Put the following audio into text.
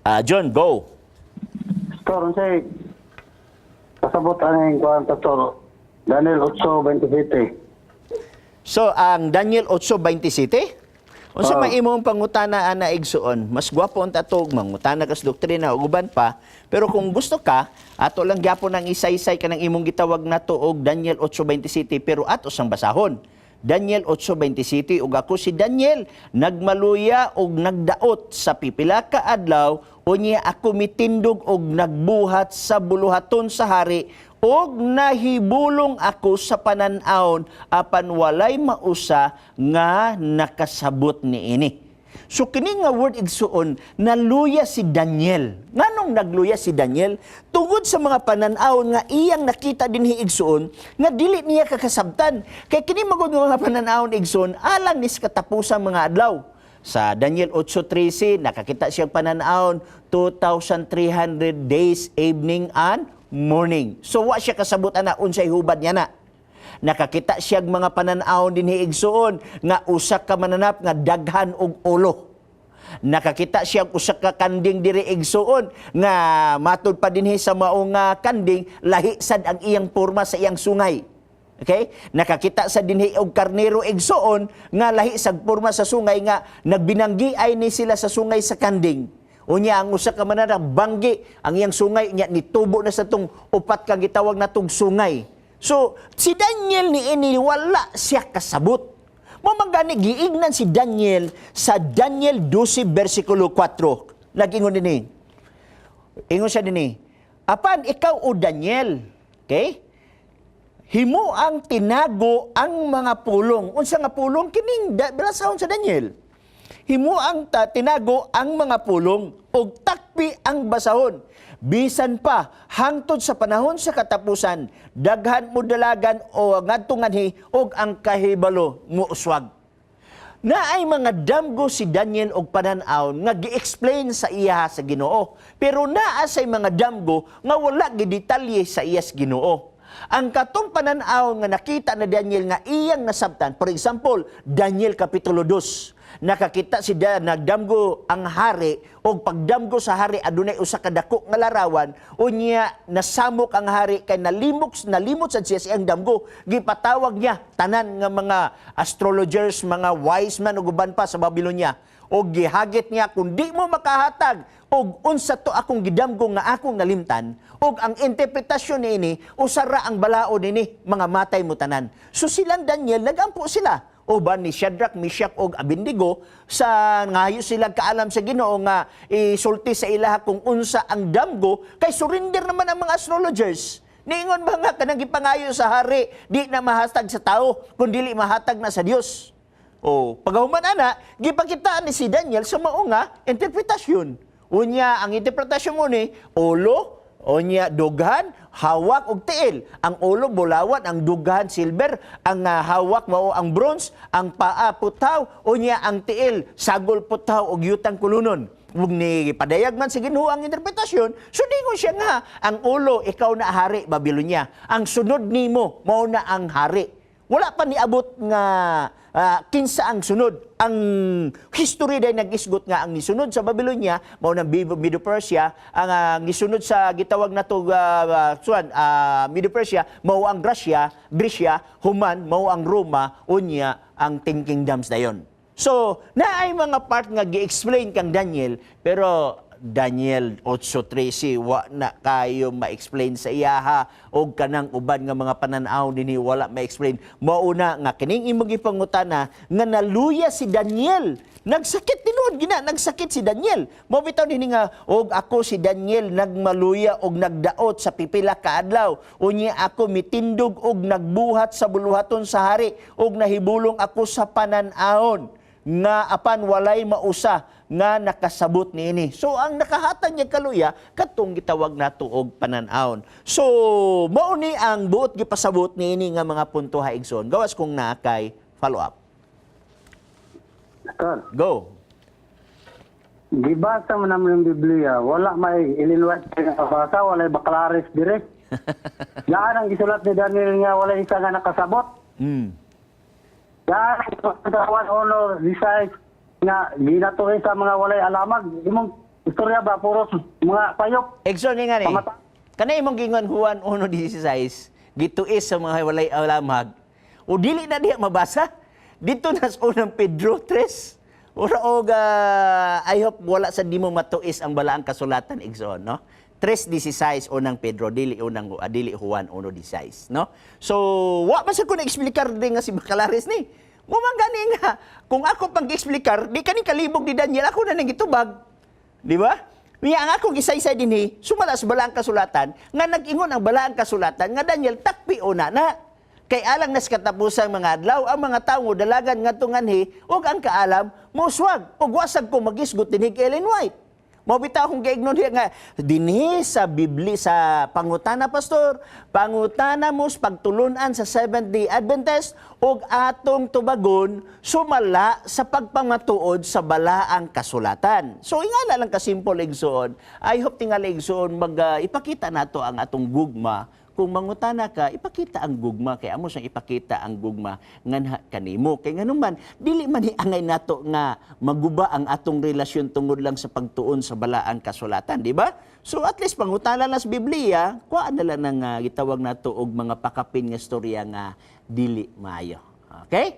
John, go. Pastor, unsay pasabot aning kuan, Pastor? Daniel 8:27. So, ang Daniel 8:27, unsa Ah. may imong pangutana ana, igsuon? Mas gwapo unta to mangutana kas doktrina ug uban pa, pero kung gusto ka, ato lang gyapon ang isaysay kanang imong gitawag nato og Daniel 8:27, pero ato sang basahon. Daniel 8:27, "Ug ako si Daniel nagmaluya og nagdaot sa pipila ka adlaw, unya ako mitindog og nagbuhat sa buluhaton sa hari, og nahibulong ako sa panan-awon, apan walay mausa nga nakasabot niini." So kini nga word, igsuon, naluya si Daniel. Nganong nagluya si Daniel? Tungod sa mga panan-awon nga iyang nakita dinhi, igsuon, nga dili niya kakasabtan. Kay kini magud nga mga panan-awon, igsuon, alang ni sa katapusang mga adlaw. Sa Daniel 8:13, nakakita siya panan-awon 2,300 days, evening and morning. So wa siya kasabot ana unsay hubad niya na. Nakakita siya mga panan-awon dinhi, igsuon, nga usa ka mananap nga daghan og ulo. Nakakita siya og usa ka kanding diri, igsuon, nga matud pa dinhi sa mao nga kanding, lahi sad ang iyang porma sa iyang sungay. Okay? Nakakita sa dinhi og karnero, igsuon, nga lahi sa porma sa sungay, nga nagbinanggi ay ni sila sa sungay sa kanding. Unya ang usa ka mananap, banggi ang iyang sungay nya nitubo na sa tong upat ka gitawag natong sungay. So si Daniel ni ini wala siya kasabot. Mao man gani giignan si Daniel sa Daniel 12 versikulo 4. Nag-ingon dinhi. Ingon siya dinhi. "Apan ikaw, o Daniel, okay? Himo ang tinago ang mga pulong." Unsa nga pulong? Kining basahon sa Daniel. "Himo ang tinago ang mga pulong ug takpi ang basahon. Bisan pa hangtod sa panahon sa katapusan, daghan mo dalagan o ngadto nganhi ug ang kahibalo mo uswag." Naay mga damgo si Daniel og panan-aw nga gi-explain sa iya sa Ginoo. Pero naa say mga damgo nga wala gidetalye sa iya sa Ginoo. Ang katong panan-aw nga nakita na Daniel nga iyang nasabtan, for example, Daniel Kapitulo 2, nakakita si nagdamgo ang hari, og pagdamgo sa hari adunay usa ka dako nga larawan. Unya nasamok ang hari kay nalimot sad siya sa iyang damgo. Gipatawag niya tanan nga mga astrologers, mga wise man ug uban pa sa Babylonia, og gihagit niya, "Kung di mo makahatag og unsa to akong gidamgo nga akong nalimtan og ang interpretasyon niini, usara ang balaod nini, mga matay mo tanan." So silang Daniel nagampo sila uban ni Shadrach, Meshach ug Abednego sa ngayo sila kaalam sa Ginoo nga isulti sa ilaha kung unsa ang damgo, kay surrender naman ang mga astrologers. Niingon ba nga kanang gipangayo sa hari di na mahatag sa tao kun dili mahatag na sa Dios? O pagahuman ana, gipakitaan ni si Daniel sa mao nga interpretasyon. Unya ang interpretasyon mo ni ulo, unya dughan, hawak ug tiil. Ang ulo bulawan, ang dughan silver, ang hawak mao ang bronze, ang paa putaw, unya ang tiil sagol putaw ug yutang kulunon. Ug ni padayag man sa Ginoo ang interpretasyon, so dingon siya nga ang ulo, ikaw na hari Babylonia. Ang sunod nimo mao na ang hari. Wala pa niabot nga kinsa ang sunod. Ang history day nag-isgot nga ang nisunod sa Babylonia mao nang Medo-Persia, ang nisunod sa gitawag nato Medo-Persia mao ang Gracia, Grecia, human mao ang Roma, unya ang Ten Kingdoms dayon. So, naay mga part nga gi-explain kang Daniel, pero Daniel 8:13 wa na kayo ma-explain sa iyaha og kanang uban nga mga panan-aw dinhi wala ma-explain. Mauna nga kining imong gipangutana nga naluya si Daniel. Nagsakit tinuod gina, nagsakit si Daniel. Mao bitaw dinhi nga "Og ako si Daniel nagmaluya og nagdaot sa pipila ka adlaw. Unya ako mitindog og nagbuhat sa buluhaton sa hari, og nahibulong ako sa panan-awon nga apan walay mausa nga nakasabot niini." So ang nakahatag niya kaluya katong gitawag nato og panan-awon. So mao ni ang buot gipasabot niini nga mga punto ha, igsoon. Gawas kung naa kay follow up. Pastor, Go. Gibasa mo naman yung Biblia, wala may Ellen White nga kabasa, wala Baclares dire. Daan ang gisulat ni Daniel nga wala isa nga nakasabot. Daan ang sa one honor decides nga ginatuhi sa mga walay alamag. Imong Istorya ba puros mga payop. Exo ni nga ni. Pamata. Kanay imong gingon Juan 1:16 gituis sa mga walay alamag. O dili na diha mabasa. Dito na sa Unang Pedro 3. Ura og I hope wala sa di mo matuis ang balaang kasulatan, Igsoon, no? 3:16 Unang Pedro, dili unang dili Juan 1:16, no? So, wa man sa ko na-explikar din nga si Bacalares ni. Mo man gani nga kung ako pang gi-explikar, di kani kalibog ni Daniel, ako na nang gitubag. Di ba? Niya ang akong gisaysay dinhi, sumala sa balaang kasulatan, nga nag-ingon ang balaang kasulatan nga Daniel takpi una na. Kay alang nas katapusang mga adlaw, ang mga tawo dalagan ngadto nganhi ug ang kaalam moswag ug wasag ko magisgot dinhi kay Ellen White. Mao bitaw akong giignon diha nga dinhi sa Biblia sa pangutana, pastor, pangutana mo sa pagtulunan sa Seventh Day Adventist ug atong tubagon sumala sa pagpamatuod sa balaang kasulatan. So ingana lang kasimple, igsoon. I hope tingali, igsoon, mag ipakita nato ang atong gugma. Kung mangutana ka, ipakita ang gugma kay amo siyang ipakita ang gugma nganha kanimo. Kay nganuman dili man hiangay nato nga maguba ang atong relasyon tungod lang sa pagtuon sa balaang kasulatan, di ba? So at least pangutana lang sa Biblia, kuha na lang ng gitawag nato og mga pakapin nga storya nga dili maayo. Okay?